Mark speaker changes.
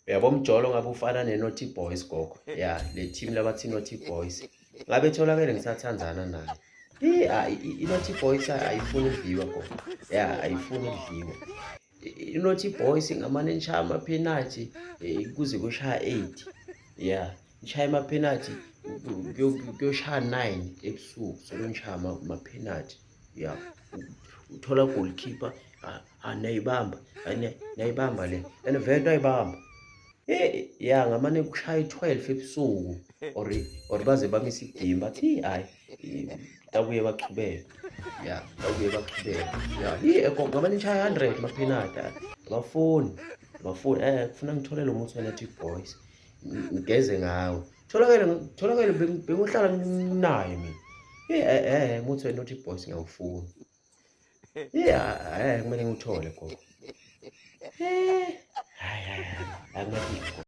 Speaker 1: Uyabo umjolo ngabe ufana ne-Naughty Boys gogo. Ya, le team labathi Naughty Boys. Ngabe tholakele ngisathandzana naye. I-Naughty Boys ayifuni ukudliwa gogo. Ya, ayifuni ukudliwa. I-Naughty Boys ngamane nishaya amaphenathi eh, kuze kushaya 8. Ya, nishaya amaphenathi kuyoshaya 9 ebusuku solo nishaya amaphenathi. Ya, uthola goalkeeper niyayibamba niyayibamba le and vele ayibamba eh ya ngamane kushaya i-12 ebusuku or or baze bamise igame bathi hayi tabuye bachubeke ya tabuye bachubeke ya hi ngamane nishaya 100 maphenadi abafuni abafuni eh kufuna ngithole lo muthi wena boys ngigeze ngawo tholakele tholakele bengihlala naye mina eh eh muthi wena boys ngiyawufuna Yeah, eh kumele ngiwuthole gogo. Eh, hayi hayi, akumathi.